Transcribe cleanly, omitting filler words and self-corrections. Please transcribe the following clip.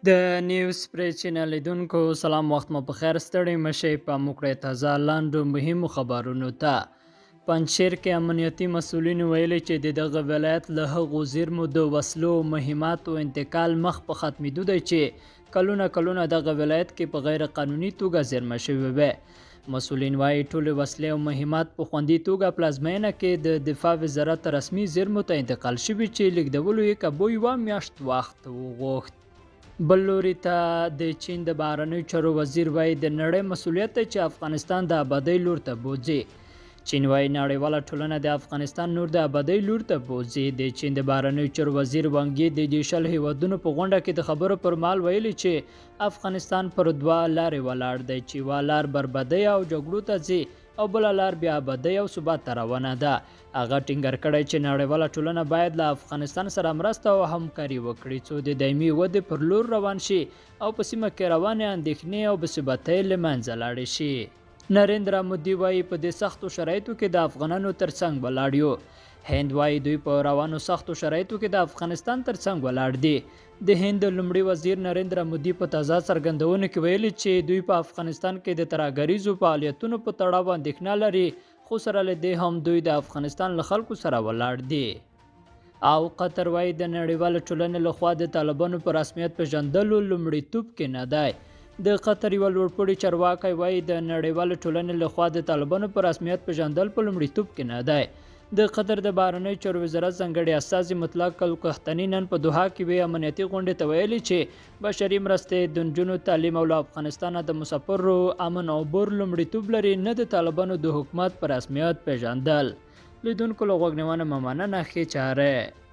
د نیوز پرې چینل لیدونکو سلام، وخت مو په خیر. ستړي مشئ، پام وکړئ تازه لاندو مهمو خبرونو ته. پنجشیر کې امنیتي مسؤلینو ویلي چې د دغه ولایت له هغو زیرمو د وسلو او مهماتو انتقال مخ په ختمېدو دی چې کلونه کلونه دغه ولایت کې په غیر قانوني توګه زیرمه شوې وې. مسؤلین وایي ټولې وسلې او مهمات په خوندي توګه پلازمېنه کې د دفاع وزارت رسمي زیرمو ته انتقال شوي چې لېږدولو یې کابو یوه میاشت وخت وغوښت. بل لوري ته د چین د بهرنیو چارو وزیر وایي د نړۍ مسؤلیت دی چې افغانستان د ابادۍ لور ته بوځي. چین وایي نړیواله ټولنه د افغانستان نور د ابادۍ لور ته بوځي. د چین د بهرنیو چارو وزیر وانګي د جي 20 هیوادونو په غونډه کې د خبرو پر مهال ویلي چې افغانستان پر دوه لارې ولاړ دی چې یوه لار بربادۍ او جګړو ته ځي او بله لار بیا ابادۍ او ثبات ته روانه ده. هغه ټینګار کړی چې نړیواله ټولنه باید له افغانستان سره مرسته او همکاري وکړي څو د دایمي ودې پر لور روان شي او په سیمه کې روانې اندېښنې او بې ثباتۍ له منځه لاړې شي. نریندرا مودي وایي په دې سختو شرایطو کې د افغانانو ترڅنګ ولاړ یو. هند وایي دوی په روانو سختو شرایطو کې د افغانستان ترڅنګ ولاړ دي. د هند لومړي وزیر نریندرا مودي په تازه څرګندونو کې ویلي چې دوی په افغانستان کې د ترهګریزو فعالیتونو په تړاو اندېښنه لري، خو سره له دې هم دوی د افغانستان له خلکو سره ولاړ دي. او قطر وایي د نړیوالې ټولنې لخوا د طالبانو په رسمیت پېژندلو لومړیتوب کې نه دی. د قطر یو لوړپوړي چارواکی وایي د نړیوالې ټولنې لخوا د طالبانو په رسمیت پېژندل په لومړیتوب کې نه دی. د قطر د بهرنیو چارو وزارت ځانګړي استازي مطلق القحطاني نن په دوحه کې وی امنیتي غونډې ته ویلي چې بشري مرستې، د نجونو تعلیم او له افغانستانه د مسافرو امن عبور لومړیتوب لري، نه د طالبانو د حکومت په رسمیت پېژندل. لیدونکو له غوږ نیونې مو مننه. ښې چارې.